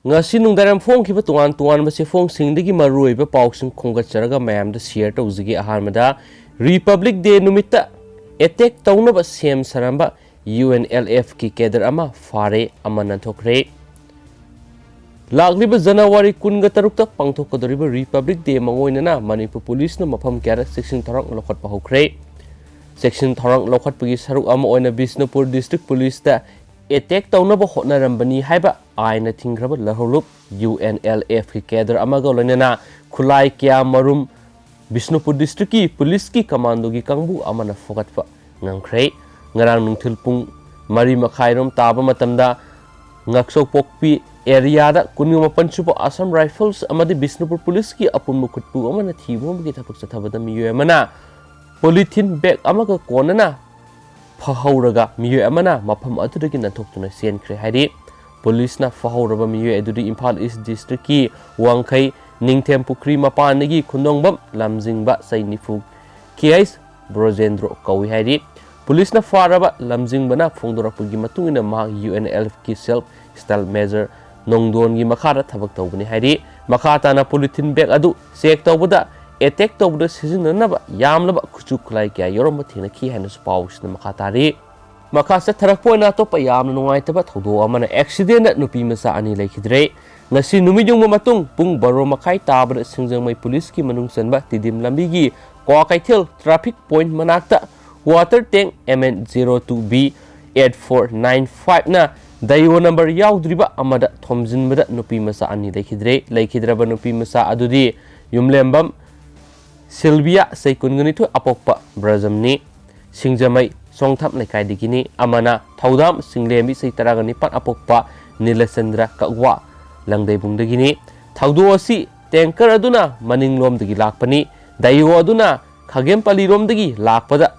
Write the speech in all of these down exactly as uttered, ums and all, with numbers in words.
ꯉꯁꯤ ꯅꯨꯡꯗꯥꯡꯋꯥꯏꯔꯝ ꯐꯣꯡꯈꯤꯕ ꯇꯣꯉꯥꯟ ꯇꯣꯉꯥꯟꯕ ꯆꯦꯐꯣꯡꯁꯤꯡꯗꯒꯤ ꯃꯔꯨꯑꯣꯏꯕ ꯄꯥꯎꯁꯤꯡ ꯈꯣꯝꯒꯠꯆꯔꯒ ꯃꯌꯥꯝꯗ ꯁꯤꯌꯔ ꯇꯧꯖꯒꯦ꯫ ꯑꯍꯥꯟꯕꯗ, ꯔꯤꯄꯕ꯭ꯂꯤꯛ ꯗꯦ ꯅꯨꯃꯤꯠꯇ ꯑꯦꯇꯦꯛ ꯇꯧꯅꯕ ꯁꯦꯝ ꯁꯥꯔꯝꯕ ꯌꯨ ꯑꯦꯟ ꯑꯦꯜ ꯑꯦꯐꯀꯤ ꯀꯦꯗꯔ ꯑꯃ ꯐꯥꯔꯦ, ꯑꯃ ꯅꯥꯟꯊꯣꯛꯈ꯭ꯔꯦ꯫ ꯂꯥꯛꯂꯤꯕ ꯖꯅꯋꯥꯔꯤ ꯀꯨꯟꯒ ꯇꯔꯨꯛꯇ ꯄꯥꯡꯊꯣꯛꯀꯗꯧꯔꯤꯕ ꯔꯤꯄꯕ꯭ꯂꯤꯛ ꯗꯦ ꯃꯥꯡꯑꯣꯏꯅꯅ ꯃꯅꯤꯄꯨꯔ ꯄꯨꯂꯤꯁꯅ ꯃꯐꯝ ꯀꯌꯥꯗ ꯆꯦꯛꯁꯤꯟ ꯊꯧꯔꯥꯡ ꯂꯧꯈꯠꯄ ꯍꯧꯈ꯭ꯔꯦ꯫ ꯆꯦꯛꯁꯤꯟ ꯊꯧꯔꯥꯡ ꯂꯧꯈꯠꯄꯒꯤ ꯁꯔꯨꯛ ꯑꯃ ꯑꯣꯏꯅ ꯕꯤꯁꯅꯨꯄꯨꯔ ꯗꯤꯁꯇ꯭ꯔꯤꯛ ꯄꯨꯂꯤꯁꯇ ꯑꯦꯇꯦꯛ ꯇꯧꯅꯕ ꯍꯣꯠꯅꯔꯝꯕꯅꯤ ꯍꯥꯏꯕ ꯑꯥꯏꯟꯅ ꯊꯤꯡꯈ꯭ꯔꯕ ꯂꯧꯍꯧꯂꯨꯞ ꯌꯨ ꯑꯦꯟ ꯑꯦꯜ ꯑꯦꯐꯀꯤ ꯀꯦꯗꯔ ꯑꯃꯒ ꯂꯣꯏꯅꯅ ꯈꯨꯠꯂꯥꯏ ꯀꯌꯥ ꯃꯔꯨꯝ ꯕꯤꯁꯅꯨꯄꯨꯔ ꯗꯤꯁꯇ꯭ꯔꯤꯛꯀꯤ ꯄꯨꯂꯤꯁꯀꯤ ꯀꯃꯥꯟꯗꯣꯒꯤ ꯀꯥꯡꯕꯨ ꯑꯃꯅ ꯐꯨꯒꯠꯄ ꯉꯝꯈ꯭ꯔꯦ꯫ ꯉꯔꯥꯡ ꯅꯨꯡꯊꯤꯜ ꯄꯨꯡ ꯃꯔꯤ ꯃꯈꯥꯏꯔꯣꯝ ꯇꯥꯕ ꯃꯇꯝꯗ ꯉꯥꯛꯆꯧꯄꯣꯛꯄꯤ ꯑꯦꯔꯤꯌꯥꯗ ꯀꯨꯟꯒ ꯃꯥꯄꯟ ꯁꯨꯕ ꯑꯁꯥꯝ ꯔꯥꯏꯐꯜꯁ ꯑꯃꯗꯤ ꯕꯤꯁꯅꯨꯄꯨꯔ ꯄꯨꯂꯤꯁꯀꯤ ꯑꯄꯨꯟꯕ ꯈꯨꯠꯄꯨ ꯑꯃꯅ ꯊꯤꯕ ꯍꯨꯝꯕꯒꯤ ꯊꯕꯛ ꯆꯠꯊꯕꯗ ꯃꯤꯑꯣꯏ ꯑꯃꯅ ꯄꯣꯂꯤꯊꯤꯟ ꯕꯦꯒ ꯑꯃꯒ ꯀꯣꯟꯅꯅ ꯐꯥꯍꯧꯔꯒ ꯃꯤꯑꯣꯏ ꯑꯃꯅ ꯃꯐꯝ ꯑꯗꯨꯗꯒꯤ ꯅꯥꯟꯊꯣꯛꯇꯨꯅ ꯆꯦꯟꯈ꯭ꯔꯦ ꯍꯥꯏꯔꯤ꯫ ꯄꯨꯂꯤꯁꯅ ꯐꯥꯍꯧꯔꯕ ꯃꯤꯑꯣꯏ ꯑꯗꯨꯗꯤ ꯏꯝꯐꯥꯜ ꯏꯁ ꯗꯤꯁꯇ꯭ꯔꯤꯛꯀꯤ ꯋꯥꯡꯈꯩ ꯅꯤꯡꯊꯦꯝ ꯄꯨꯈ꯭ꯔꯤ ꯃꯄꯥꯟꯗꯒꯤ ꯈꯨꯟꯗꯣꯡꯕꯝ ꯂꯝꯖꯤꯡꯕ ꯆꯍꯤ ꯅꯤꯐꯨ ꯀꯦ ꯑꯩꯁ ꯕ꯭ꯔꯣꯖꯦꯟꯗ꯭ꯔꯣ ꯀꯧꯏ ꯍꯥꯏꯔꯤ꯫ ꯄꯨꯂꯤꯁꯅ ꯐꯥꯔꯕ ꯂꯝꯖꯤꯡꯕꯅ ꯐꯣꯡꯗꯣꯔꯛꯄꯒꯤ ꯃꯇꯨꯡ ꯏꯟꯅ ꯃꯍꯥꯛ ꯌꯨ ꯑꯦꯟ ꯑꯦꯜ ꯑꯦꯐꯀꯤ ꯁꯦꯜꯐ ꯁ꯭ꯇꯥꯏꯜ ꯃꯦꯖꯔ ꯅꯣꯡꯗꯣꯟꯒꯤ ꯃꯈꯥꯗ ꯊꯕꯛ ꯇꯧꯕꯅꯤ ꯍꯥꯏꯔꯤ꯫ ꯃꯈꯥ ꯇꯥꯅ ꯄꯣꯂꯤꯊꯤꯟ ꯕꯦꯒ ꯑꯗꯨ ꯆꯦꯛ ꯇꯧꯕꯗ ꯑꯦꯇꯦꯛ ꯇꯧꯕꯗ ꯁꯤꯖꯤꯟꯅꯅꯕ ꯌꯥꯝꯂꯕ ꯈꯨꯠꯁꯨ ꯈꯨꯠꯂꯥꯏ ꯀꯌꯥ ꯌꯥꯎꯔꯝꯕ ꯊꯦꯡꯅꯈꯤ ꯍꯥꯏꯅꯁꯨ ꯄꯥꯎꯁꯤꯅ ꯃꯈꯥ ꯇꯥꯔꯤ꯫ ꯃꯈꯥ ꯆꯠꯊꯔꯛꯄ ꯑꯣꯏꯅ ꯑꯇꯣꯞꯄ ꯌꯥꯝꯅ ꯅꯨꯡꯉꯥꯏꯇꯕ ꯊꯧꯗꯣꯛ ꯑꯃꯅ ꯑꯦꯛꯁꯤꯗꯦꯟꯗ ꯅꯨꯄꯤ ꯃꯆꯥ ꯑꯅꯤ ꯂꯩꯈꯤꯗ꯭ꯔꯦ꯫ ꯉꯁꯤ ꯅꯨꯃꯤꯠ ꯌꯨꯡꯕ ꯃꯇꯨꯡ ꯄꯨꯡ ꯕꯥꯔꯣ ꯃꯈꯥꯏ ꯇꯥꯕꯗ ꯁꯤꯡꯖꯃꯩ ꯄꯨꯂꯤꯁꯀꯤ ꯃꯅꯨꯡ ꯆꯟꯕ ꯇꯤꯗꯤꯝ ꯂꯝꯕꯤꯒꯤ ꯀ꯭ꯋꯥꯀꯩꯊꯦꯜ ꯇ꯭ꯔꯥꯐꯤꯛ ꯄꯣꯏꯟꯠ ꯃꯅꯥꯛꯇ water tank M N zero two B eight four nine ꯐꯥꯏꯚꯅ ꯗꯥꯏꯑꯣ ꯅꯝꯕꯔ ꯌꯥꯎꯗ꯭ꯔꯤꯕ ꯑꯃꯗ ꯊꯣꯝꯖꯤꯟꯕꯗ ꯅꯨꯄꯤ ꯃꯆꯥ ꯑꯅꯤ ꯂꯩꯈꯤꯗ꯭ꯔꯦ꯫ ꯂꯩꯈꯤꯗ꯭ꯔꯕ ꯅꯨꯄꯤ ꯃꯆꯥ ꯑꯗꯨꯗꯤ ꯌꯨꯝꯂꯦꯝꯕꯝ ꯁꯤꯜꯕꯤꯌꯥ, ꯆꯍꯤ ꯀꯨꯟꯒ ꯅꯤꯊꯣꯏ, ꯑꯄꯣꯛꯄ ꯕ꯭ꯔꯖꯝꯅꯤ꯫ ꯁꯤꯡꯖꯃꯩ ꯆꯣꯡꯊꯥꯝ ꯂꯩꯀꯥꯏꯗꯒꯤꯅꯤ꯫ ꯑꯃꯅ ꯊꯧꯗꯥꯝ ꯆꯤꯡꯂꯦꯝꯕꯤ, ꯆꯍꯤ ꯇꯔꯥꯒ ꯅꯤꯄꯥꯟ, ꯑꯄꯣꯛꯄ ꯅꯤꯂꯆꯟꯗ꯭ꯔ ꯀꯛꯋꯥ, ꯂꯪꯗꯩꯕꯨꯡꯗꯒꯤꯅꯤ꯫ ꯊꯧꯗꯣꯛ ꯑꯁꯤ ꯇꯦꯡꯀꯔ ꯑꯗꯨꯅ ꯃꯅꯤꯡꯂꯣꯝꯗꯒꯤ ꯂꯥꯛꯄꯅꯤ꯫ ꯗꯥꯏꯑꯣ ꯑꯗꯨꯅ ꯈꯥꯒꯦꯝꯄꯜꯂꯤꯔꯣꯝꯗꯒꯤ ꯂꯥꯛꯄꯗ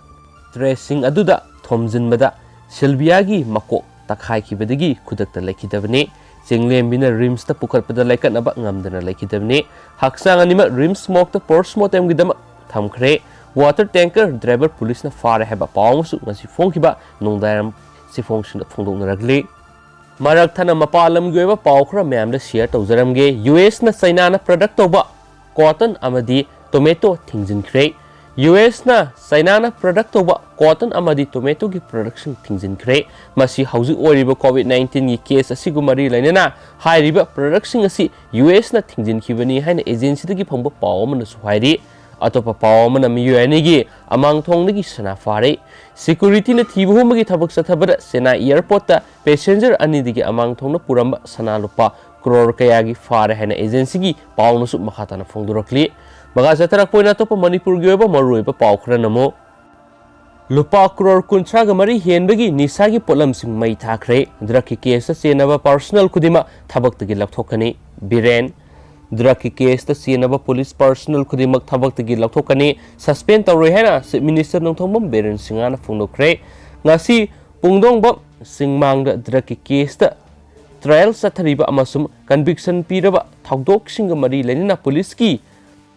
ꯇ꯭ꯔꯦꯁꯤꯡ ꯑꯗꯨꯗ ꯊꯣꯝꯖꯤꯟꯕꯗ ꯁꯤꯜꯕꯤꯌꯥꯒꯤ ꯃꯀꯣꯛ ꯇꯛꯈꯥꯏꯈꯤꯕꯗꯒꯤ ꯈꯨꯗꯛꯇ ꯂꯩꯈꯤꯗꯕꯅꯤ꯫ ꯆꯤꯡꯂꯦꯝꯕꯤꯅ ꯔꯤꯝꯁꯇ ꯄꯨꯈꯠꯄꯗ ꯂꯥꯏꯀꯠꯅꯕ ꯉꯝꯗꯅ ꯂꯩꯈꯤꯗꯕꯅꯤ꯫ ꯍꯛꯆꯥꯡ ꯑꯅꯤꯃꯛ ꯔꯤꯝꯁ ꯃꯣꯔꯒꯇ ꯄꯣꯁꯃꯣꯔꯇꯦꯝꯒꯤꯗꯃꯛ ꯊꯝꯈ꯭ꯔꯦ꯫ ꯋꯥꯇꯔ ꯇꯦꯡꯀꯔ ꯗ꯭ꯔꯥꯏꯚꯔ ꯄꯨꯂꯤꯁꯅ ꯐꯥꯔꯦ ꯍꯥꯏꯕ ꯄꯥꯎ ꯑꯃꯁꯨ ꯉꯁꯤ ꯐꯣꯡꯈꯤꯕ ꯅꯣꯡꯗꯥꯏꯔꯝ ꯆꯦꯐꯣꯡꯁꯤꯡꯗ ꯐꯣꯡꯗꯣꯛꯅꯔꯛꯂꯤ꯫ ꯃꯔꯛ ꯊꯠꯅ ꯃꯄꯥꯟ ꯂꯝꯒꯤ ꯑꯣꯏꯕ ꯄꯥꯎ ꯈꯔ ꯃꯌꯥꯝꯗ share ꯇꯧꯖꯔꯝꯒꯦ꯫ ꯌꯨ ꯑꯦꯁꯅ ꯆꯩꯅꯥꯅ product ꯇꯧꯕ cotton ꯑꯃꯗꯤ tomato ꯊꯤꯡꯖꯤꯟꯈ꯭ꯔꯦ꯫ ꯌꯨ ꯑꯦꯁꯅ ꯆꯩꯅꯥꯅ product ꯇꯧꯕ cotton ꯑꯃꯗꯤ tomatoꯒꯤ productꯁꯤꯡ ꯊꯤꯡꯖꯤꯟꯈ꯭ꯔꯦ꯫ ꯃꯁꯤ ꯍꯧꯖꯤꯛ ꯑꯣꯏꯔꯤꯕ COVID nineteenꯒꯤ case ꯑꯁꯤꯒ ꯃꯔꯤ ꯂꯩꯅꯅ ꯍꯥꯏꯔꯤꯕ productꯁꯤꯡ ꯑꯁꯤ ꯌꯨ ꯑꯦꯁꯅ ꯊꯤꯡꯖꯤꯟꯈꯤꯕꯅꯤ ꯍꯥꯏꯅ agencyꯗꯒꯤ ꯐꯪꯕ ꯄꯥꯎ ꯑꯃꯅꯁꯨ ꯍꯥꯏꯔꯤ꯫ ꯑꯇꯣꯞꯄ ꯄꯥꯎ ꯑꯃꯅ ꯃꯤꯑꯣꯏ ꯑꯅꯤꯒꯤ ꯑꯃꯥꯡꯊꯣꯡꯗꯒꯤ ꯁꯅꯥ ꯐꯥꯔꯦ꯫ Securityꯅ ꯊꯤꯕ ꯍꯨꯝꯕꯒꯤ ꯊꯕꯛ ꯆꯠꯊꯕꯗ ꯆꯦꯟꯅꯥꯏ airportꯇ passenger ꯑꯅꯤꯗꯒꯤ ꯑꯃꯥꯡꯊꯣꯡꯅ ꯄꯨꯔꯝꯕ ꯁꯅꯥ ꯂꯨꯄꯥ crore ꯀꯌꯥꯒꯤ ꯐꯥꯔꯦ ꯍꯥꯏꯅ agencyꯒꯤ ꯄꯥꯎꯅꯁꯨ ꯃꯈꯥ ꯇꯥꯅ ꯐꯣꯡꯗꯣꯔꯛꯂꯤ꯫ ꯃꯈꯥ ꯆꯠꯊꯔꯛꯄ ꯑꯣꯏꯅ ꯑꯇꯣꯞꯄ ꯃꯅꯤꯄꯨꯔꯒꯤ ꯑꯣꯏꯕ ꯃꯔꯨꯑꯣꯏꯕ ꯄꯥꯎ ꯈꯔꯅ ꯑꯃꯨꯛ ꯂꯨꯄꯥ crore ꯀꯨꯟꯊ꯭ꯔꯥꯒ ꯃꯔꯤ ꯍꯦꯟꯕꯒꯤ ꯅꯤꯁꯥꯒꯤ ꯄꯣꯠꯂꯝꯁꯤꯡ ꯃꯩ ꯊꯥꯈ꯭ꯔꯦ꯫ Drugꯀꯤ caseꯇ ꯆꯦꯟꯅꯕ personnel ꯈꯨꯗꯤꯡꯃꯛ ꯊꯕꯛꯇꯒꯤ ꯂꯧꯊꯣꯛꯀꯅꯤ꯫ ꯕꯤꯔꯦꯟ꯫ Drugꯀꯤ caseꯇ ꯆꯦꯟꯅꯕ police personnel ꯈꯨꯗꯤꯡꯃꯛ ꯊꯕꯛꯇꯒꯤ ꯂꯧꯊꯣꯛꯀꯅꯤ꯫ Suspend ꯇꯧꯔꯣꯏ ꯍꯥꯏꯅ Chief Minister ꯅꯣꯡꯊꯣꯝꯕꯝ ꯕꯤꯔꯦꯟ ꯁꯤꯡꯍꯅ ꯐꯣꯡꯗꯣꯛꯈ꯭ꯔꯦ꯫ ꯉꯁꯤ ꯄꯨꯡꯗꯣꯡꯕꯝ ꯆꯤꯡꯃꯥꯡꯗ drugꯀꯤ caseꯇ trial ꯆꯠꯊꯔꯤꯕ ꯑꯃꯁꯨꯡ conviction ꯄꯤꯔꯕ ꯊꯧꯗꯣꯛꯁꯤꯡꯒ ꯃꯔꯤ ꯂꯩꯅꯅ policeꯀꯤ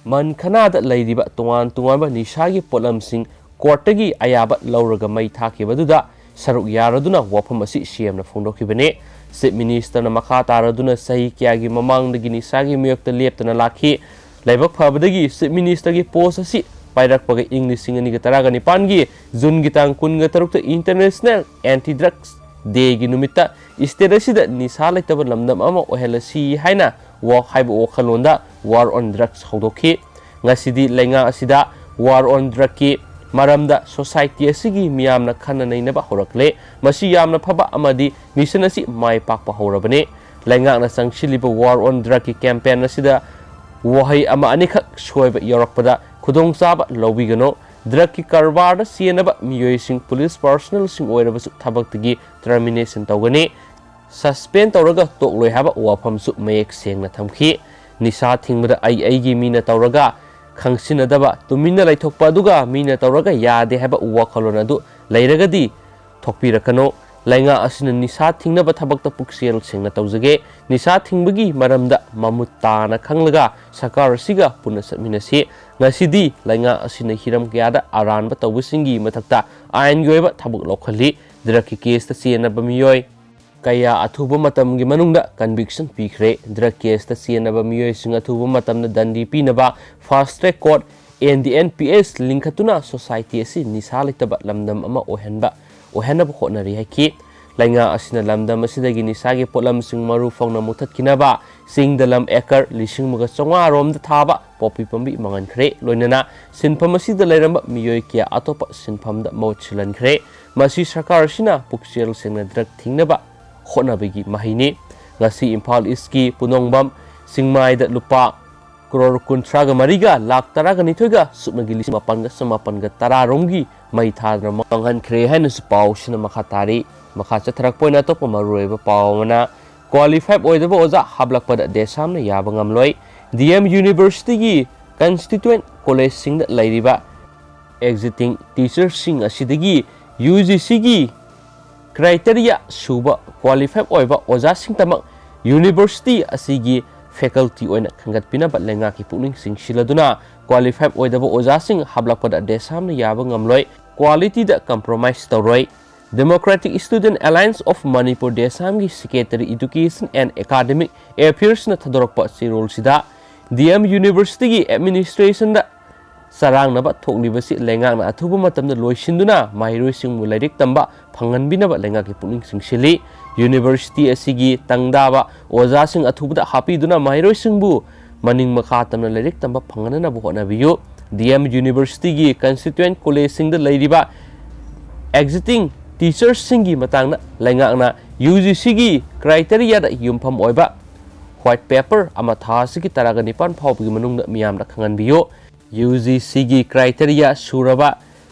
ꯃꯟꯈꯅꯥꯗ ꯂꯩꯔꯤꯕ ꯇꯣꯉꯥꯟ ꯇꯣꯉꯥꯟꯕ ꯅꯤꯁꯥꯒꯤ ꯄꯣꯠꯂꯝꯁꯤꯡ courtꯇꯒꯤ ꯑꯌꯥꯕ ꯂꯧꯔꯒ ꯃꯩ ꯊꯥꯈꯤꯕ ꯑꯗꯨꯗ ꯁꯔꯨꯛ ꯌꯥꯔꯗꯨꯅ ꯋꯥꯐꯝ ꯑꯁꯤ CMꯅ ꯐꯣꯡꯗꯣꯛꯈꯤꯕꯅꯤ꯫ Chief Ministerꯅ ꯃꯈꯥ ꯇꯥꯔꯗꯨꯅ ꯆꯍꯤ ꯀꯌꯥꯒꯤ ꯃꯃꯥꯡꯗꯒꯤ ꯅꯤꯁꯥꯒꯤ ꯃꯥꯌꯣꯛꯇ ꯂꯦꯞꯇꯅ ꯂꯥꯛꯈꯤ꯫ ꯂꯥꯏꯕꯛ ꯐꯕꯗꯒꯤ Chief Ministerꯒꯤ post ꯑꯁꯤ ꯄꯥꯏꯔꯛꯄꯒ ꯏꯪ ꯂꯤꯁꯤꯡ ꯑꯅꯤꯒ ꯇꯔꯥꯒ ꯅꯤꯄꯥꯟꯒꯤ Juneꯒꯤ ꯇꯥꯡ ꯀꯨꯟꯒ ꯇꯔꯨꯛꯇ International Anti Drugs Dayꯒꯤ ꯅꯨꯃꯤꯠꯇ state ꯑꯁꯤꯗ ꯅꯤꯁꯥ ꯂꯩꯇꯕ ꯂꯝꯗꯝ ꯑꯃ ꯑꯣꯏꯍꯜꯂꯁꯤ ꯍꯥꯏꯅ ꯋꯥ-, ꯍꯥꯏꯕ ꯋꯥꯈꯜꯂꯣꯟꯗ War on Drugs ꯍꯧꯗꯣꯛꯈꯤ꯫ ꯉꯁꯤꯗꯤ ꯂꯩꯉꯥꯛ ꯑꯁꯤꯗ War on Drugꯀꯤ ꯃꯔꯝꯗ society ꯑꯁꯤꯒꯤ ꯃꯤꯌꯥꯝꯅ ꯈꯟꯅ ꯅꯩꯅꯕ ꯍꯧꯔꯛꯂꯦ꯫ ꯃꯁꯤ ꯌꯥꯝꯅ ꯐꯕ ꯑꯃꯗꯤ mission ꯑꯁꯤ ꯃꯥꯏ ꯄꯥꯛꯄ ꯍꯧꯔꯕꯅꯤ꯫ ꯂꯩꯉꯥꯛꯅ ꯆꯪꯁꯤꯜꯂꯤꯕ War on Drugꯀꯤ campaign ꯑꯁꯤꯗ ꯋꯥꯍꯩ ꯑꯃ ꯑꯅꯤꯈꯛ ꯁꯣꯏꯕ ꯌꯥꯎꯔꯛꯄꯗ ꯈꯨꯗꯣꯡꯆꯥꯕ ꯂꯧꯕꯤꯒꯅꯨ꯫ Drugꯀꯤ ꯀꯔꯕꯥꯔꯗ ꯆꯦꯟꯅꯕ ꯃꯤꯑꯣꯏꯁꯤꯡ police personnelꯁꯤꯡ ꯑꯣꯏꯔꯕꯁꯨ ꯊꯕꯛꯇꯒꯤ termination ꯇꯧꯒꯅꯤ꯫ Suspend ꯇꯧꯔꯒ ꯇꯣꯛꯂꯣꯏ ꯍꯥꯏꯕ ꯋꯥꯐꯝꯁꯨ ꯃꯌꯦꯛ ꯁꯦꯡꯅ ꯊꯝꯈꯤ꯫ ꯅꯤꯁꯥ ꯊꯤꯡꯕꯗ ꯑꯩ ꯑꯩꯒꯤ ꯃꯤꯅ ꯇꯧꯔꯒ ꯈꯪꯁꯤꯟꯅꯗꯕ, ꯇꯨꯃꯤꯟꯅ ꯂꯩꯊꯣꯛꯄ ꯑꯗꯨꯒ ꯃꯤꯅ ꯇꯧꯔꯒ ꯌꯥꯗꯦ ꯍꯥꯏꯕ ꯋꯥꯈꯜꯂꯣꯟ ꯑꯗꯨ ꯂꯩꯔꯒꯗꯤ ꯊꯣꯛꯄꯤꯔꯛꯀꯅꯨ꯫ ꯂꯩꯉꯥꯛ ꯑꯁꯤꯅ ꯅꯤꯁꯥ ꯊꯤꯡꯅꯕ ꯊꯕꯛꯇ ꯄꯨꯛꯆꯦꯜ ꯁꯦꯡꯅ ꯇꯧꯖꯒꯦ꯫ ꯅꯤꯁꯥ ꯊꯤꯡꯕꯒꯤ ꯃꯔꯝꯗ ꯃꯃꯨꯠ ꯇꯥꯅ ꯈꯪꯂꯒ ꯁꯔꯀꯥꯔ ꯑꯁꯤꯒ ꯄꯨꯟꯅ ꯆꯠꯃꯤꯟꯅꯁꯤ꯫ ꯉꯁꯤꯗꯤ ꯂꯩꯉꯥꯛ ꯑꯁꯤꯅ ꯍꯤꯔꯝ ꯀꯌꯥꯗ ꯑꯔꯥꯟꯕ ꯇꯧꯕꯁꯤꯡꯒꯤ ꯃꯊꯛꯇ ꯑꯥꯏꯟꯒꯤ ꯑꯣꯏꯕ ꯊꯕꯛ ꯂꯧꯈꯠꯂꯤ꯫ Drugꯀꯤ caseꯇ ꯆꯦꯟꯅꯕ ꯃꯤꯑꯣꯏ ꯀꯌꯥ ꯑꯊꯨꯕ ꯃꯇꯝꯒꯤ ꯃꯅꯨꯡꯗ conviction ꯄꯤꯈ꯭ꯔꯦ꯫ Drug caseꯇ ꯆꯦꯟꯅꯕ ꯃꯤꯑꯣꯏꯁꯤꯡ ꯑꯊꯨꯕ ꯃꯇꯝꯗ ꯗꯟꯗꯤ ꯄꯤꯅꯕ fast track court N D N P S ꯂꯤꯡꯈꯠꯇꯨꯅ society ꯑꯁꯤ ꯅꯤꯁꯥ ꯂꯩꯇꯕ ꯂꯝꯗꯝ ꯑꯃ ꯑꯣꯏꯍꯟꯕ, ꯑꯣꯏꯍꯟꯅꯕ ꯍꯣꯠꯅꯔꯤ ꯍꯥꯏꯈꯤ꯫ ꯂꯩꯉꯥꯛ ꯑꯁꯤꯅ ꯂꯝꯗꯝ ꯑꯁꯤꯗꯒꯤ ꯅꯤꯁꯥꯒꯤ ꯄꯣꯠꯂꯝꯁꯤꯡ ꯃꯔꯨ ꯐꯪꯅ ꯃꯨꯊꯠꯈꯤꯅꯕ ꯆꯤꯡꯗ ꯂꯝ acre ꯂꯤꯁꯤꯡ ꯑꯃꯒ ꯆꯥꯝꯃꯉꯥ ꯔꯣꯝꯗ ꯊꯥꯕ ꯄꯣꯄꯤ ꯄꯥꯝꯕꯤ ꯃꯥꯡꯍꯟꯈ꯭ꯔꯦ꯫ ꯂꯣꯏꯅꯅ ꯁꯤꯟꯐꯝ ꯑꯁꯤꯗ ꯂꯩꯔꯝꯕ ꯃꯤꯑꯣꯏ ꯀꯌꯥ ꯑꯇꯣꯞꯄ ꯁꯤꯟꯐꯝꯗ ꯃꯍꯨꯠ ꯁꯤꯜꯍꯟꯈ꯭ꯔꯦ꯫ ꯃꯁꯤ ꯁꯔꯀꯥꯔ ꯑꯁꯤꯅ ꯄꯨꯛꯆꯦꯜ ꯁꯦꯡꯅ drug ꯊꯤꯡꯅꯕ ꯍꯣꯠꯅꯕꯒꯤ ꯃꯍꯩꯅꯤ꯫ ꯉꯁꯤ ꯏꯝꯐꯥꯜ ꯏꯁꯀꯤ ꯄꯨꯅꯣꯡꯕꯝ ꯆꯤꯡꯃꯥꯏꯗ ꯂꯨꯄꯥ ꯀ꯭ꯔꯣꯔ ꯀꯨꯟꯊ꯭ꯔꯥꯒ ꯃꯔꯤꯒ ꯂꯥꯈ ꯇꯔꯥꯒ ꯅꯤꯊꯣꯏꯒ ꯁꯨꯞꯅꯒꯤ ꯂꯤꯁꯤꯡ ꯃꯥꯄꯟꯒ ꯆꯃꯥꯄꯟꯒ ꯇꯔꯥ ꯔꯣꯝꯒꯤ ꯃꯩ ꯊꯥꯗꯨꯅ ꯃꯥꯡꯍꯟꯈ꯭ꯔꯦ ꯍꯥꯏꯅꯁꯨ ꯄꯥꯎꯁꯤꯅ ꯃꯈꯥ ꯇꯥꯔꯤ꯫ ꯃꯈꯥ ꯆꯠꯊꯔꯛꯄ ꯑꯣꯏꯅ ꯑꯇꯣꯞꯄ ꯃꯔꯨꯑꯣꯏꯕ ꯄꯥꯎ ꯑꯃꯅ, qualified ꯑꯣꯏꯗꯕ ꯑꯣꯖꯥ ꯍꯥꯞꯂꯛꯄꯗ ꯗꯦꯁꯥꯝꯅ ꯌꯥꯕ ꯉꯝꯂꯣꯏ꯫ D M Universityꯒꯤ constituent collegeꯁꯤꯡꯗ ꯂꯩꯔꯤꯕ exiting teacherꯁꯤꯡ ꯑꯁꯤꯗꯒꯤ U G Cꯒꯤ criteria ꯁꯨꯕ qualified ꯑꯣꯏꯕ ꯑꯣꯖꯥꯁꯤꯡꯇꯃꯛ university ꯑꯁꯤꯒꯤ faculty ꯑꯣꯏꯅ ꯈꯟꯒꯠꯄꯤꯅꯕ ꯂꯩꯉꯥꯛꯀꯤ ꯄꯨꯛꯅꯤꯡ ꯆꯤꯡꯁꯤꯜꯂꯗꯨꯅ, qualified ꯑꯣꯏꯗꯕ ꯑꯣꯖꯥꯁꯤꯡ ꯍꯥꯞꯂꯛꯄꯗ ꯗꯦꯁꯥꯝꯅ ꯌꯥꯕ ꯉꯝꯂꯣꯏ, qualityꯗ compromise ꯇꯧꯔꯣꯏ꯫ Democratic Student Alliance of Manipur, ꯗꯦꯁꯥꯝꯒꯤ Secretary Education and Academic Affairsꯅ ꯊꯥꯗꯣꯔꯛꯄ ꯆꯦꯔꯣꯜꯁꯤꯗ, D M Universityꯒꯤ administrationꯗ ꯆꯔꯥꯡꯅꯕ ꯊꯣꯛꯂꯤꯕꯁꯤ ꯂꯩꯉꯥꯛꯅ ꯑꯊꯨꯕ ꯃꯇꯝꯗ ꯂꯣꯏꯁꯤꯟꯗꯨꯅ ꯃꯍꯩꯔꯣꯏꯁꯤꯡꯕꯨ ꯂꯥꯏꯔꯤꯛ ꯇꯝꯕ ꯐꯪꯍꯟꯕꯤꯅꯕ ꯂꯩꯉꯥꯛꯀꯤ ꯄꯨꯛꯅꯤꯡ ꯆꯤꯡꯁꯤꯜꯂꯤ꯫ University ꯑꯁꯤꯒꯤ ꯇꯪꯗꯥꯕ ꯑꯣꯖꯥꯁꯤꯡ ꯑꯊꯨꯕꯗ ꯍꯥꯞꯄꯤꯗꯨꯅ ꯃꯍꯩꯔꯣꯏꯁꯤꯡꯕꯨ ꯃꯅꯤꯡ ꯃꯈꯥ ꯇꯝꯅ ꯂꯥꯏꯔꯤꯛ ꯇꯝꯕ ꯐꯪꯍꯟꯅꯕ ꯍꯣꯠꯅꯕꯤꯌꯨ꯫ D M Universityꯒꯤ constituent collegeꯁꯤꯡꯗ ꯂꯩꯔꯤꯕ exiting teacherꯁꯤꯡꯒꯤ ꯃꯇꯥꯡꯗ ꯂꯩꯉꯥꯛꯅ U G Cꯒꯤ criteriaꯗ ꯌꯨꯝꯐꯝ ꯑꯣꯏꯕ white paper ꯑꯃ ꯊꯥ ꯑꯁꯤꯒꯤ ꯇꯔꯥꯒ ꯅꯤꯄꯥꯟ ꯐꯥꯎꯕꯒꯤ ꯃꯅꯨꯡꯗ ꯃꯤꯌꯥꯝꯗ ꯈꯪꯍꯟꯕꯤꯌꯨ꯫ U G Cꯒꯤ criteria ꯁꯨꯔꯕ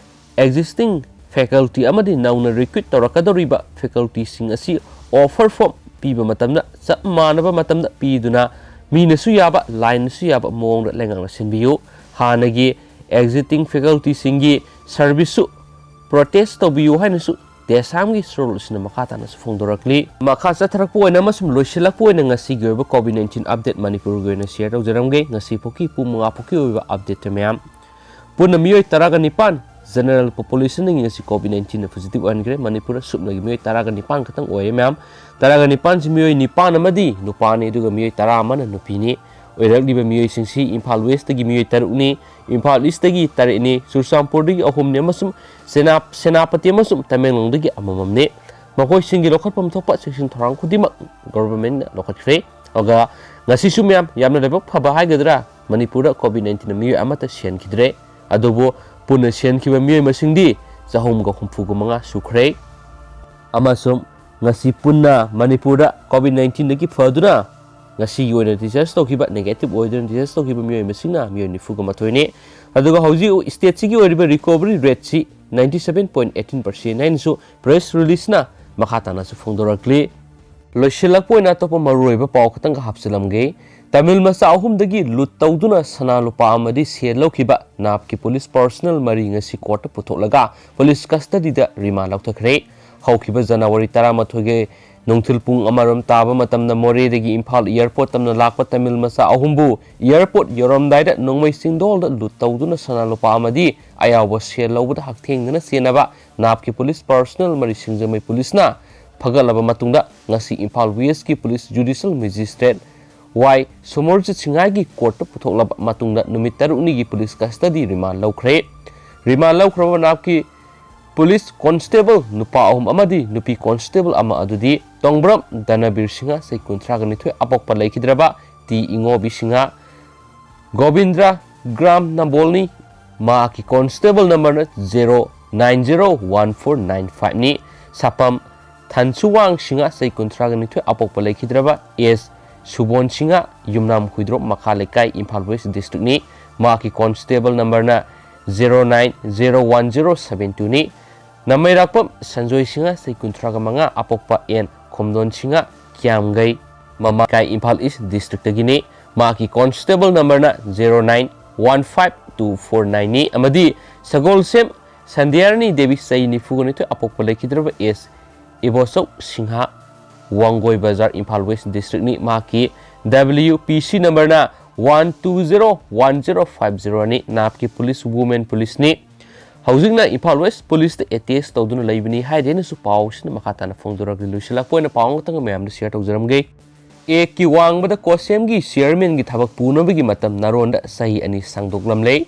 existing faculty ꯑꯃꯗꯤ ꯅꯧꯅ recruit ꯇꯧꯔꯛꯀꯗꯧꯔꯤꯕ facultyꯁꯤꯡ ꯑꯁꯤ offer form ꯄꯤꯕ ꯃꯇꯝꯗ ꯆꯞ ꯃꯥꯟꯅꯕ ꯃꯇꯝꯗ ꯄꯤꯗꯨꯅ ꯃꯤꯅꯁꯨ ꯌꯥꯕ, ꯂꯥꯏꯅꯁꯨ ꯌꯥꯕ ꯃꯑꯣꯡꯗ ꯂꯩꯉꯥꯛꯅ ꯁꯤꯟꯕꯤꯌꯨ꯫ ꯍꯥꯟꯅꯒꯤ existing facultyꯁꯤꯡꯒꯤ serviceꯁꯨ protest ꯇꯧꯕꯤꯌꯨ ꯍꯥꯏꯅꯁꯨ ꯗꯦꯁꯥꯝꯒꯤ ꯆꯦꯔꯣꯜ ꯑꯁꯤꯅ ꯃꯈꯥ ꯇꯥꯅꯁꯨ ꯐꯣꯡꯗꯣꯔꯛꯂꯤ꯫ ꯃꯈꯥ ꯆꯠꯊꯔꯛꯄ ꯑꯣꯏꯅ ꯑꯃꯁꯨꯡ ꯂꯣꯏꯁꯤꯜꯂꯛꯄ ꯑꯣꯏꯅ ꯉꯁꯤꯒꯤ ꯑꯣꯏꯕ COVID nineteen update ꯃꯅꯤꯄꯨꯔꯒꯤ ꯑꯣꯏꯅ share ꯇꯧꯖꯔꯝꯒꯦ꯫ ꯉꯁꯤ ꯐꯥꯎꯒꯤ ꯄꯨꯡ ꯃꯉꯥ ꯐꯥꯎꯒꯤ ꯑꯣꯏꯕ updateꯇ ꯃꯌꯥꯝ ꯄꯨꯟꯅ ꯃꯤꯑꯣꯏ ꯇꯔꯥꯒ ꯅꯤꯄꯥꯟ General population ꯗꯒꯤ ꯉꯁꯤ COVID nineteen ꯅ positive ꯑꯣꯏꯍꯟꯈ꯭ꯔꯦ꯫ ꯃꯅꯤꯄꯨꯔꯗ ꯁꯨꯞꯅꯒꯤ ꯃꯤꯑꯣꯏ ꯇꯔꯥꯒ ꯅꯤꯄꯥꯟ ꯈꯛꯇꯪ ꯑꯣꯏꯔꯦ ꯃꯌꯥꯝ꯫ ꯇꯔꯥꯒ ꯅꯤꯄꯥꯟꯁꯤ ꯃꯤꯑꯣꯏ ꯅꯤꯄꯥꯟ ꯑꯃꯗꯤ ꯅꯨꯄꯥꯅꯤ, ꯑꯗꯨꯒ ꯃꯤꯑꯣꯏ ꯇꯔꯥ ꯑꯃꯅ ꯅꯨꯄꯤꯅꯤ꯫ ꯑꯣꯏꯔꯛꯂꯤꯕ ꯃꯤꯑꯣꯏꯁꯤꯡꯁꯤ ꯏꯝꯐꯥꯜ West ꯇꯒꯤ ꯃꯤꯑꯣꯏ ꯇꯔꯨꯛꯅꯤ, ꯏꯝꯐꯥꯜ East ꯇꯒꯤ ꯇꯔꯦꯠꯅꯤ, ꯆꯨꯔꯆꯥꯟꯄꯨꯔꯗꯒꯤ ꯑꯍꯨꯝꯅꯤ ꯑꯃꯁꯨꯡ ꯁꯦꯅꯥ-, ꯁꯦꯅꯥꯄꯇꯤ ꯑꯃꯁꯨꯡ ꯇꯃꯦꯡꯂꯣꯡꯗꯒꯤ ꯑꯃꯃꯝꯅꯤ꯫ ꯃꯈꯣꯏꯁꯤꯡꯒꯤ ꯂꯧꯈꯠꯐꯝ ꯊꯣꯛꯄ ꯆꯦꯛꯁꯤꯟ ꯊꯧꯔꯥꯡ ꯈꯨꯗꯤꯡꯃꯛ government ꯅ ꯂꯧꯈꯠꯈ꯭ꯔꯦ꯫ ꯑꯗꯨꯒ ꯉꯁꯤꯁꯨ ꯃꯌꯥꯝ ꯌꯥꯝꯅ ꯂꯥꯏꯕꯛ ꯐꯕ ꯍꯥꯏꯒꯗ꯭ꯔꯥ, ꯃꯅꯤꯄꯨꯔꯗ COVID nineteen ꯅ ꯃꯤꯑꯣꯏ ꯑꯃꯠꯇ ꯁꯤꯍꯟꯈꯤꯗ꯭ꯔꯦ꯫ ꯑꯗꯨꯕꯨ ꯄꯨꯟꯅ ꯁꯤꯍꯟꯈꯤꯕ ꯃꯤꯑꯣꯏ ꯃꯁꯤꯡꯗꯤ ꯆꯍꯨꯝꯒ ꯍꯨꯝꯐꯨꯒ ꯃꯉꯥ ꯁꯨꯈ꯭ꯔꯦ꯫ ꯑꯃꯁꯨꯡ ꯉꯁꯤ ꯄꯨꯟꯅ ꯃꯅꯤꯄꯨꯔꯗ COVID nineteen ꯗꯒꯤ ꯐꯗꯨꯅ ꯉꯁꯤꯒꯤ ꯑꯣꯏꯅ discharge ꯇꯧꯈꯤꯕ, negative ꯑꯣꯏꯗꯨꯅ discharge ꯇꯧꯈꯤꯕ ꯃꯤꯑꯣꯏ ꯃꯁꯤꯡꯅ ꯃꯤꯑꯣꯏ ꯅꯤꯐꯨꯒ ꯃꯥꯊꯣꯏꯅꯤ꯫ ꯑꯗꯨꯒ ꯍꯧꯖꯤꯛ state ꯁꯤꯒꯤ ꯑꯣꯏꯔꯤꯕ recovery rate ꯁꯤ ninety seven point eighteen percent ꯍꯥꯏꯅꯁꯨ press release ꯅ ꯃꯈꯥ ꯇꯥꯅꯁꯨ ꯐꯣꯡꯗꯣꯔꯛꯂꯤ꯫ ꯂꯣꯏꯁꯤꯜꯂꯛꯄ ꯑꯣꯏꯅ ꯑꯇꯣꯞꯄ ꯃꯔꯨꯑꯣꯏꯕ ꯄꯥꯎ ꯈꯛꯇꯪꯒ ꯍꯥꯞꯆꯤꯜꯂꯝꯒꯦ꯫ ꯇꯥꯃꯤꯜ ꯃꯆꯥ ꯑꯍꯨꯝꯗꯒꯤ ꯂꯨꯠ ꯇꯧꯗꯨꯅ ꯁꯅꯥ ꯂꯨꯄꯥ ꯑꯃꯗꯤ ꯁꯦꯜ ꯂꯧꯈꯤꯕ ꯅꯥꯞꯀꯤ police personnel ꯃꯔꯤ ꯉꯁꯤ court ꯇ ꯄꯨꯊꯣꯛꯂꯒ police custody ꯗ remand ꯂꯧꯊꯈ꯭ꯔꯦ꯫ ꯍꯧꯈꯤꯕ ꯖꯅꯋꯥꯔꯤ ꯇꯔꯥꯃꯥꯊꯣꯏꯒꯤ ꯅꯨꯡꯊꯤꯜ ꯄꯨꯡ ꯑꯃꯔꯣꯝ ꯇꯥꯕ ꯃꯇꯝꯗ ꯃꯣꯔꯦꯗꯒꯤ ꯏꯝꯐꯥꯜ airport ꯇꯝꯅ ꯂꯥꯛꯄ ꯇꯥꯃꯤꯜ ꯃꯆꯥ ꯑꯍꯨꯝꯕꯨ airport ꯌꯧꯔꯝꯗꯥꯏꯗ ꯅꯣꯡꯃꯩ ꯆꯤꯡꯗꯣꯜꯗ ꯂꯨꯠ ꯇꯧꯗꯨꯅ ꯁꯅꯥ ꯂꯨꯄꯥ ꯑꯃꯗꯤ ꯑꯌꯥꯎꯕ ꯁꯦꯜ ꯂꯧꯕꯗ ꯍꯛꯊꯦꯡꯅꯅ ꯆꯦꯟꯅꯕ ꯅꯥꯞꯀꯤ police personnel ꯃꯔꯤ ꯁꯤꯡꯖꯃꯩ police ꯅ ꯐꯒꯠꯂꯕ ꯃꯇꯨꯡꯗ ꯉꯁꯤ ꯏꯝꯐꯥꯜ West ꯀꯤ police judicial magistrate ꯋꯥꯏ ꯁꯣꯃꯣꯔꯖꯤꯠ ꯁꯤꯡꯍꯥꯏꯒꯤ court ꯇ ꯄꯨꯊꯣꯛꯂꯕ ꯃꯇꯨꯡꯗ ꯅꯨꯃꯤꯠ ꯇꯔꯨꯛꯅꯤꯒꯤ police custody remand ꯂꯧꯈ꯭ꯔꯦ꯫ Remand ꯂꯧꯈ꯭ꯔꯕ ꯅꯥꯞꯀꯤ police constable ꯅꯨꯄꯥ ꯑꯍꯨꯝ ꯑꯃꯗꯤ ꯅꯨꯄꯤ constable ꯑꯃ ꯑꯗꯨꯗꯤ ꯇꯣꯡꯕ꯭ꯔꯝ ꯙꯅꯕꯤꯔ ꯁꯤꯡꯍ, ꯆꯍꯤ ꯀꯨꯟꯊ꯭ꯔꯥꯒ ꯅꯤꯊꯣꯏ, ꯑꯄꯣꯛꯄ ꯂꯩꯈꯤꯗ꯭ꯔꯕ ꯇꯤ ꯏꯉꯣꯕꯤ ꯁꯤꯡꯍ, ꯒꯣꯕꯤꯟꯗ꯭ꯔ ꯒ꯭ꯔꯥꯝ ꯅꯝꯕꯣꯜꯅꯤ꯫ ꯃꯍꯥꯛꯀꯤ constable number ꯅ zero nine zero one four nine five ꯅꯤ꯫ ꯁꯥꯄꯝ ꯊꯟꯁꯨꯋꯥꯡ ꯁꯤꯡꯍ, ꯆꯍꯤ ꯀꯨꯟꯊ꯭ꯔꯥꯒ ꯅꯤꯊꯣꯏ, ꯑꯄꯣꯛꯄ ꯂꯩꯈꯤꯗ꯭ꯔꯕ ꯑꯦꯁ ꯁꯨꯕꯣꯟ ꯁꯤꯡꯍ, ꯌꯨꯝꯅꯥꯝ ꯍꯨꯏꯗ꯭ꯔꯣꯞ, ꯃꯈꯥ ꯂꯩꯀꯥꯏ, ꯏꯝꯐꯥꯜ West district ꯅꯤ꯫ ꯃꯍꯥꯛꯀꯤ constable number ꯅ zero nine zero one zero seven two ꯅꯤ꯫ ꯅꯃꯩꯔꯥꯛꯄꯝ ꯁꯟꯖꯣꯏ ꯁꯤꯡꯍ, ꯆꯍꯤ ꯀꯨꯟꯊ꯭ꯔꯥꯒ ꯃꯉꯥ, ꯑꯄꯣꯛꯄ ꯑꯦꯟ ꯈꯣꯝꯗꯣꯟ ꯁꯤꯡꯍ, ꯀ꯭ꯌꯥꯝꯒꯩ, ꯃꯃꯥ ꯂꯩꯀꯥꯏ, ꯏꯝꯐꯥꯜ East district ꯇꯒꯤꯅꯤ꯫ ꯃꯍꯥꯛꯀꯤ constable number ꯅ zero nine one five two four nine ꯅꯤ꯫ ꯑꯃꯗꯤ ꯁꯒꯣꯜꯁꯦꯝ ꯁꯟꯙ꯭ꯌꯥꯔꯥꯅꯤ ꯗꯦꯕꯤ, ꯆꯍꯤ ꯅꯤꯐꯨꯒ ꯅꯤꯊꯣꯏ, ꯑꯄꯣꯛꯄ ꯂꯩꯈꯤꯗ꯭ꯔꯕ ꯑꯦꯁ ꯏꯕꯣꯆꯧ ꯁꯤꯡꯍ, ꯋꯥꯡꯒꯣꯏ ꯕꯖꯥꯔ, ꯏꯝꯐꯥꯜ West district ꯅꯤ꯫ ꯃꯍꯥꯛꯀꯤ W P C number ꯅ one two zero one zero five zero ꯅꯤ꯫ ꯅꯥꯞꯀꯤ police woman police ꯅꯤ꯫ ꯍꯧꯖꯤꯛꯅ ꯏꯝꯐꯥꯜ ꯋꯦꯁ ꯄꯨꯂꯤꯁꯇ ꯑꯦꯇꯦꯁ ꯇꯧꯗꯨꯅ ꯂꯩꯕꯅꯤ ꯍꯥꯏꯗꯦꯅꯁꯨ ꯄꯥꯎꯁꯤꯅ ꯃꯈꯥ ꯇꯥꯅ ꯐꯣꯡꯗꯣꯔꯛꯂꯤ꯫ ꯂꯣꯏꯁꯤꯜꯂꯛꯄ ꯑꯣꯏꯅ ꯄꯥꯎ ꯑꯃꯈꯛꯇꯪꯒ ꯃꯌꯥꯝꯗ ꯁꯤꯌꯔ ꯇꯧꯖꯔꯝꯒꯦ꯫ ꯑꯦꯛꯀꯤ ꯋꯥꯡꯃꯗ ꯀꯣꯁꯦꯝꯒꯤ ꯆꯤꯌꯔꯃꯦꯟꯒꯤ ꯊꯕꯛ ꯄꯨꯅꯕꯒꯤ ꯃꯇꯝ ꯅꯔꯣꯟꯗ ꯆꯍꯤ ꯑꯅꯤ ꯁꯥꯡꯗꯣꯛꯂꯝꯂꯦ꯫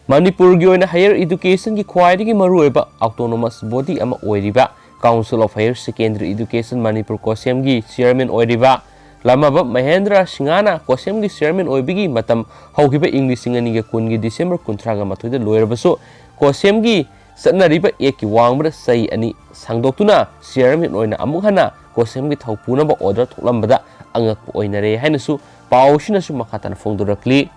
ꯃꯅꯤꯄꯨꯔꯒꯤ ꯑꯣꯏꯅ ꯍꯥꯌꯔ ꯏꯗꯨꯀꯦꯁꯟꯒꯤ ꯈ꯭ꯋꯥꯏꯗꯒꯤ ꯃꯔꯨꯑꯣꯏꯕ ꯑꯣꯇꯣꯅꯣꯃꯁ ꯕꯣꯗꯤ ꯑꯃ ꯑꯣꯏꯔꯤꯕ Council of Higher Secondary Education Manipur, ꯀꯣꯁꯦꯝꯒꯤ ꯆꯤꯌꯔꯃꯦꯟ ꯑꯣꯏꯔꯤꯕ ꯂꯃꯕꯝ ꯃꯍꯦꯟꯗ꯭ꯔ ꯁꯤꯡꯍꯅ ꯀꯣꯁꯦꯝꯒꯤ ꯆꯤꯌꯔꯃꯦꯟ ꯑꯣꯏꯕꯒꯤ ꯃꯇꯝ ꯍꯧꯈꯤꯕ ꯏꯪ ꯂꯤꯁꯤꯡ ꯑꯅꯤꯒ ꯀꯨꯟꯒꯤ ꯗꯤꯁꯦꯝꯕꯔ ꯀꯨꯟꯊ꯭ꯔꯥꯒ ꯃꯥꯊꯣꯏꯗ ꯂꯣꯏꯔꯕꯁꯨ, ꯀꯣꯁꯦꯝꯒꯤ ꯆꯠꯅꯔꯤꯕ ꯑꯦꯛꯀꯤ ꯋꯥꯡꯃꯗ ꯆꯍꯤ ꯑꯅꯤ ꯁꯥꯡꯗꯣꯛꯇꯨꯅ ꯆꯤꯌꯔꯃꯦꯟ ꯑꯣꯏꯅ ꯑꯃꯨꯛ ꯍꯟꯅ ꯀꯣꯁꯦꯝꯒꯤ ꯊꯧ ꯄꯨꯅꯕ ꯑꯣꯔꯗꯔ ꯊꯣꯛꯂꯝꯕꯗ ꯑꯉꯛꯄ ꯑꯣꯏꯅꯔꯦ ꯍꯥꯏꯅꯁꯨ ꯄꯥꯎ ꯑꯁꯤꯅꯁꯨ ꯃꯈꯥ ꯇꯥꯅ ꯐꯣꯡꯗꯣꯔꯛꯂꯤ꯫